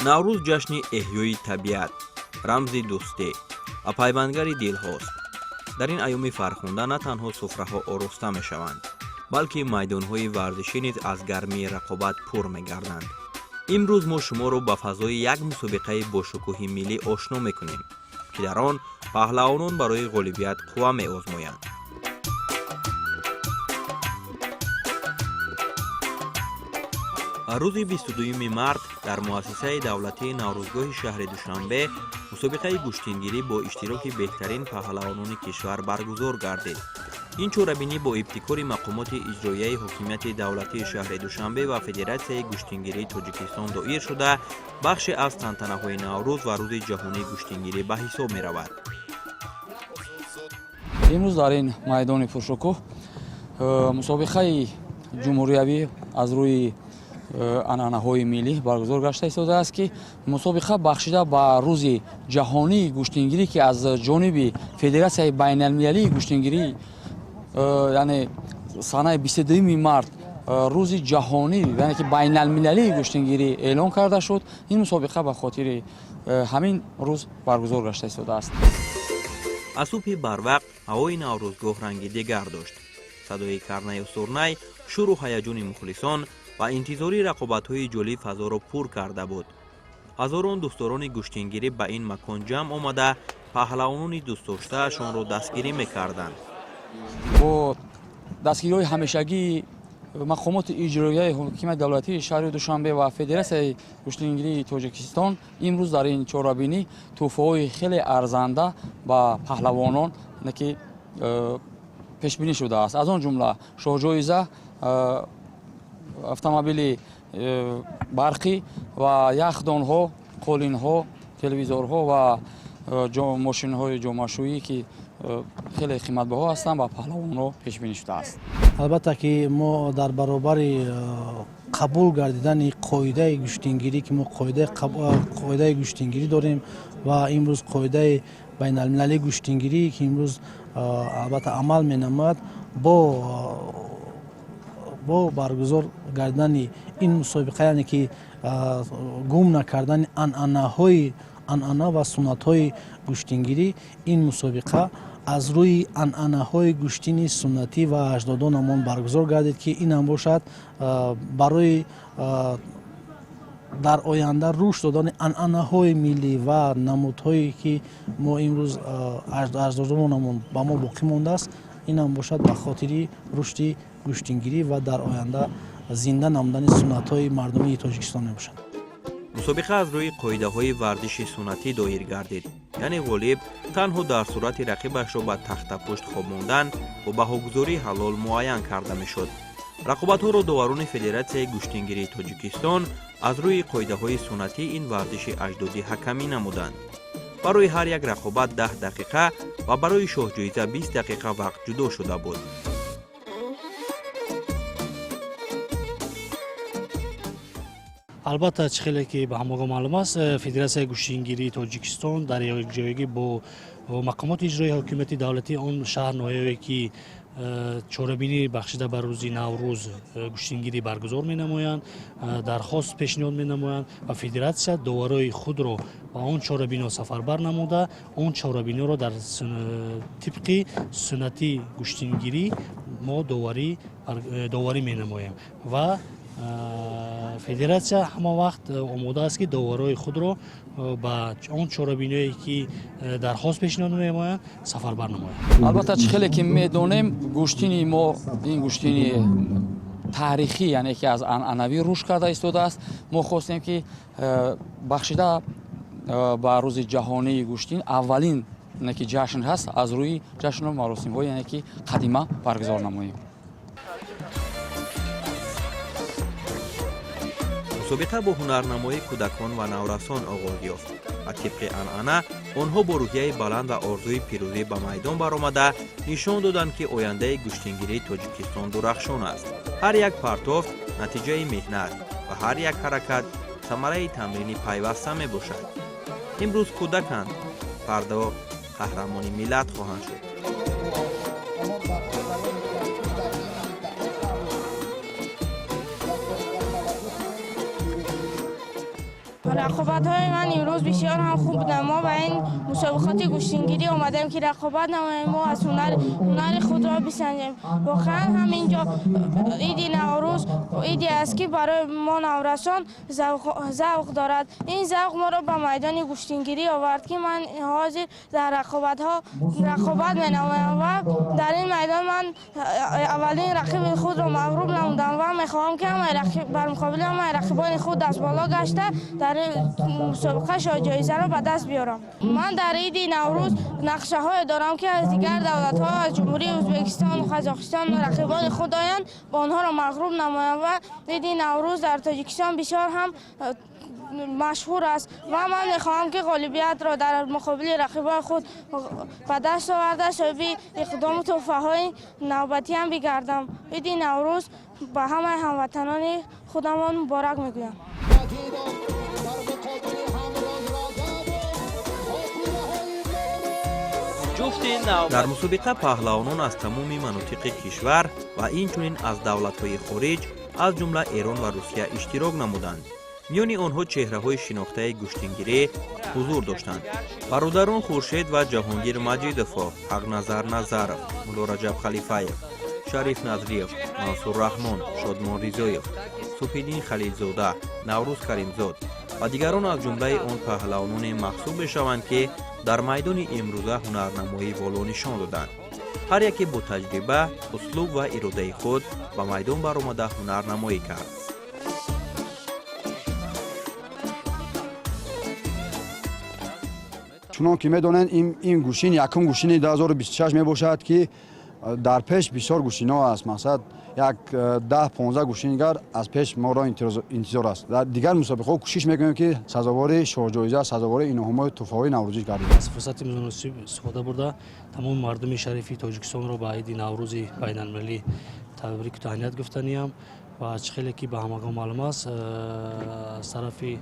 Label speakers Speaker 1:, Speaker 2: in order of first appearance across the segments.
Speaker 1: Наврӯз ҷашни эҳёи табиат, рамзи дӯстӣ ва пайвандгари дилҳост. Дар ин айёми фархунда на танҳо суфраҳо ороста мешаванд, балки майдонҳои варзишӣ низ аз гармии рақобат пур мегарданд. Имрӯз мо шуморо ба фазои як мусобиқаи бошукӯҳи миллӣ ошно мекунем, ки дар он паҳлавонон барои ғолибият қувва меозмоянд. Рӯзи 22 март дар муассисаи давлатии Наврӯзгоҳи шаҳри Душанбе мусобиқаи гӯштингирӣ бо иштироки беҳтарин паҳлавонони кишвар баргузор гардид. Ин чорабинӣ бо ибтикори мақомоти иҷроияи ҳокимияти давлатии шаҳри Душанбе ва Федератсияи гӯштингирии Тоҷикистон доир шуда, бахше аз тантанаҳои Наврӯз ва Рӯзи ҷаҳонии гӯштингирӣ ба ҳисоб меравад.
Speaker 2: Имрӯз дар ин майдони пуршукӯҳ мусобиқаи ҷумҳуриявӣ аз рӯи анъанаҳои миллӣ баргузор гашта истодааст, ки мусобиқа бахшида ба Рӯзи ҷаҳонии гӯштингирӣ, ки аз ҷониби Федератсияи байналмилалии гӯштингирӣ, яъне санаи 22 март Рӯзи ҷаҳонӣ, яъне ки байналмилалии гӯштингирӣ эълон карда шуд. Ин мусобиқа ба хотири ҳамин рӯз баргузор гашта истодааст.
Speaker 1: Аз субҳи барвақт ҳавои Наврӯзгоҳ ранги дигар дошт. Садои карнаю сурнай, шӯру ҳаяҷони мухлисон ва интизори рақобатҳои ҷолиб фазоро пур карда буд. Ҳазорон дӯстдорони гӯштингирӣ ба ин макон ҷамъ омада, паҳлавонони дӯстдоштаашонро дастгирӣ мекарданд.
Speaker 2: Бо дастгириҳои ҳамешагии мақомоти иҷроияи ҳокимияти давлатии шаҳри Душанбе ва Федератсияи гӯштингирии Тоҷикистон имрӯз дар ин чорабинӣ тӯҳфаҳои хеле арзанда ба паҳлавонон ки пешбинӣ шудааст, аз он ҷумла шоҳҷоиза автомобили барқӣ ва яхдонҳо, қолинҳо, телевизорҳо ва мошинҳои ҷомашӯӣ, ки хеле қиматбаҳо ҳастанд, ба паҳлавонҳо пешбинӣ шудааст.
Speaker 3: Албатта ки мо дар баробари қабул гардидани қоидаи гӯштингирӣ, ки мо қоидаи гӯштингирӣ дорем ва имрӯз қоидаи байналмилалии гӯштингирӣ, ки имрӯз албатта амал менамояд, бо баргузор гардидани ин мусобиқа, яъне ки гум накардани анъанаҳои анъана ва суннатҳои гӯштингирӣ, ин мусобиқа аз рӯи анъанаҳои гӯштини суннатӣ ва аҷдодонамон баргузор гардид, ки инам бошад барои дар оянда рушд додани анъанаҳои миллӣ ва намудҳое, ки мо имрӯз аҷдодонамон ба мо боқӣ мондааст. Инам бошад ба хотири рушди гӯштингирӣ ва дар оянда зинда намудани суннатҳои мардумии Тоҷикистон мебошад.
Speaker 1: Мусобиқа аз рӯи қоидаҳои варзиши суннатӣ доир гардид, яъне ғолиб танҳо дар сурати рақибашро ба тахтапушт хобондан бо баҳогузории ҳалол муайян карда мешуд. Рақобатҳоро доварони Федератсияи гӯштингирии Тоҷикистон аз рӯи қоидаҳои суннатии ин варзиши аҷдодӣ ҳакамӣ намуданд. Барои ҳар як рақобат 10 дақиқа ва барои шоҳҷоиза 20 дақиқа вақт ҷудо шуда буд.
Speaker 4: Албатта, чӣ хеле ки ба ҳамагон маълум аст, Федератсияи гӯштингирии Тоҷикистон дар якҷоягӣ бо мақомоти иҷроии ҳокимияти давлатии он шаҳр, ноҳияе, ки чорабинӣ бахшида ба рӯзи Наврӯз гӯштингирӣ баргузор менамоянд, дархост пешниҳод менамоянд ва федератсия доварои худро ба он чорабиниҳо сафарбар намуда, он чорабиниҳоро дар тибқи суннати гӯштингирӣ мо доварӣ менамоем ва федератсия ҳама вақт омода аст, ки доварои худро ба он чорабиниҳое, ки дархост пешниҳод менамоянд, сафарбар намояд.
Speaker 2: Албатта, чӣ хеле ки медонем, гӯштини мо ин гӯштини таърихӣ, яъне ки аз анъанавӣ рушд карда истодааст. Мо хостем, ки бахшида ба рӯзи ҷаҳонии гӯштин аввалин ки ҷашн ҳаст, аз рӯи ҷашну маросимҳо, яъне ки қадима баргузор намоем.
Speaker 1: Мусобиқа бо ҳунарнамоии кӯдакон ва наврасон оғоз ёфт ва тибқи анъана онҳо бо рӯҳияи баланд ва орзуи пирӯзӣ ба майдон баромада нишон доданд, ки ояндаи гӯштингирии Тоҷикистон дурахшон аст. Ҳар як партофт натиҷаи меҳнат ва ҳар як ҳаракат самараи тамрини пайваста мебошад. Имрӯз кӯдаканд, фардо қаҳрамони миллат хоҳанд шуд.
Speaker 5: Рақобатҳои ман имрӯз бисёр ҳам хуб буданд. Мо ба ин мусобиқоти гӯштингирӣ омадем, ки рақобат намоем, мо аз ҳунари худро бисанҷем. Воқеан ҳам инҷо иди Наврӯз иде аст, ки барои мо наврасон завқ дорад. Ин завқ моро ба майдони гӯштингирӣ овард, ки ман ҳозир дар рақобатҳо рақобат менамоям ва дар ин майдон ман аввалин рақиби худро мағлуб намудам ва мехоҳам, ки бар муқобили ҳамаи рақибони худ дастболо гашта дар мусобиқа шоҳҷоизаро ба даст биёрам. Ман дар иди Наврӯз нақшаҳое дорам, ки аз дигар давлатҳо, аз Ҷумҳурии Ӯзбекистон, Қазоқистон рақибони худ оянд, ба онҳоро мағлуб намоям ва иди Наврӯз дар Тоҷикистон бисёр ҳам машҳур аст ва ман мехоҳам, ки ғолибиятро дар муқобили рақибони худ ба даст оварда, соҳиби иқдому тӯҳфаҳои навбатиам бигардам. Иди Наврӯз ба ҳамаи ҳамватанони худамон муборак мегӯям.
Speaker 1: Дар мусобиқа паҳлавонон аз тамоми манотиқи кишвар ва инчунин аз давлатҳои хориҷ, аз ҷумла Эрон ва Русия иштирок намуданд. Миёни онҳо чеҳраҳои шинохтаи гӯштингирӣ ҳузур доштанд: бародарон Хуршед ва Ҷаҳонгир Маҷидовҳо, Ҳақназар Назаров, Муллораҷаб Халифаев, Шариф Назриев, Мансур Раҳмон, Шодмон Ризоев, Субҳиддин Халилзода, Наврӯз Каримзод ва дигарон аз ҷумлаи он паҳлавононе маҳсуб мешаванд, ки дар майдони имрӯза ҳунарнамоии воло нишон доданд. Ҳар яке бо таҷриба, услуб ва иродаи худ ба майдон баромада ҳунарнамоӣ кард.
Speaker 6: Чунон ки медонед, ин гӯштин якум гӯштини 2026 мебошад, ки дар пеш бисёр гӯштинҳо аст. Мақсад, як 10-15 гӯштингар аз пеш моро интизор аст. Дар дигар мусобиқаҳо кӯшиш мекунем, ки сазовори шоҳҷоиза, сазовори инъомҳои тӯҳфаҳои наврӯзӣ гардем.
Speaker 4: Аз фурсати муносиб истифода бурда, тамоми мардуми шарифи Тоҷикистонро ба иди Наврӯзи байналмилалӣ табрику таҳният гуфтаниям ва чӣ хеле ки ба ҳамагон маълум аст, аз тарафи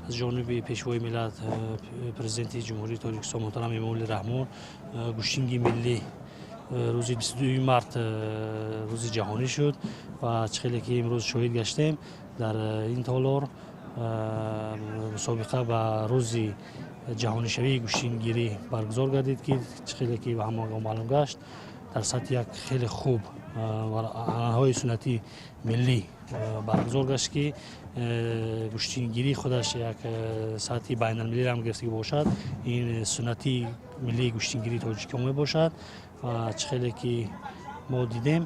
Speaker 4: аз ҷониби Пешвои миллат, Президенти Ҷумҳурии Тоҷикистон муҳтарам Эмомалӣ Раҳмон, гӯштинги миллӣ рӯзи 22 март рӯзи ҷаҳонӣ шуд ва чӣ хеле ки имрӯз шоҳид гаштем, дар ин толор мусобиқа ба рӯзи ҷаҳонишавии гӯштингирӣ баргузор гардид, ки чӣ хеле ки ба ҳамагон маълум гашт, дар сатҳи як хеле хуб ва анъанаҳои суннатии миллӣ баргузор гашт, ки гӯштингирӣ худаш як сатҳи байналмилалӣ ҳам гирифтагӣ бошад, ин суннати миллии гӯштингирии тоҷикон мебошад. Ва чӣ хеле ки мо дидем,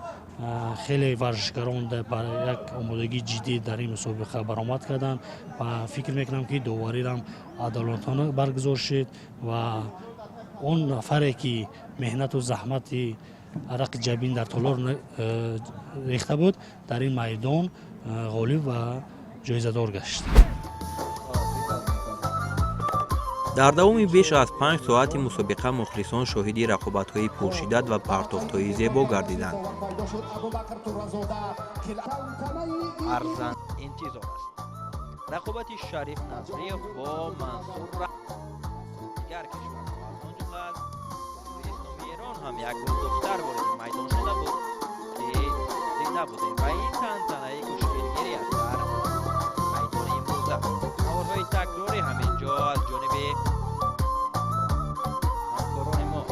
Speaker 4: хеле варзишгарон ба як омодагии ҷиддӣ дар ин мусобиқа баромад карданд ва фикр мекунам, ки доварирам адолатона баргузор шуд ва он нафаре ки меҳнату заҳмати арақи ҷабин дар толор рехта буд, дар ин майдон ғолиб ва ҷоизадор гашт.
Speaker 1: Дар давоми беш аз 5 соати мусобиқа мухлисон шоҳиди рақобатҳои пуршиддат ва партофтҳои зебо гардиданд. Арзан интизор аст рақобати Шариф Назриев бо Мансур. Дигар кишварҳо, аз он ҷумла аз Ҷумҳурии Исломии Эрон ҳам як духтар вориди майдон шуда буд, ки дида будем, ва ин тантанаи гӯштингирӣ аст дар майдони имрӯза. Наворҳои такрорӣ ҳамин ҷо аз ҷониби ҳамкорони мо.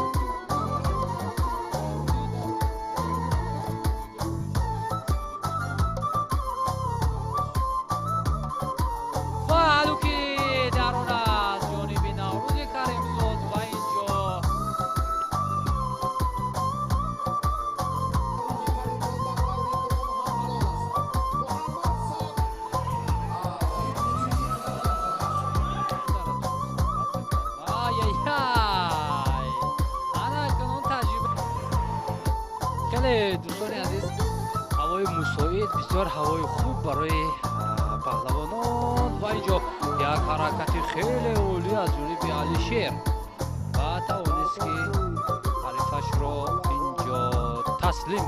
Speaker 7: Ва ҳалуки дар он аз ҷониби Наврӯзи Каримзод ва инҷо Бале, дӯстони азиз, ҳавои мусоид, бисёр ҳавои хуб барои паҳлавонон. Ва инҷо як ҳаракати хеле олӣ аз ҷониби Алишер ва тавонист, ки ҳарифашро инҷо таслим.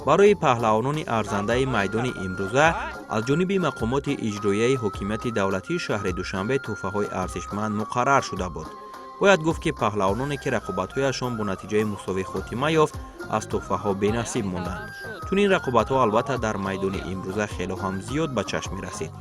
Speaker 1: Барои паҳлавонони арзандаи майдони имрӯза аз ҷониби мақомоти иҷроияи ҳокимияти давлатии шаҳри Душанбе тӯҳфаҳои арзишманд муқаррар шуда буд. Бояд гуфт, ки паҳлавононе, ки рақобатҳояшон бо натиҷаи мусовӣ хотима ёфт, аз тӯҳфаҳо бенасиб монданд. Чунин рақобатҳо, албатта, дар майдони имрӯза хело ҳам зиёд ба чашм мерасид.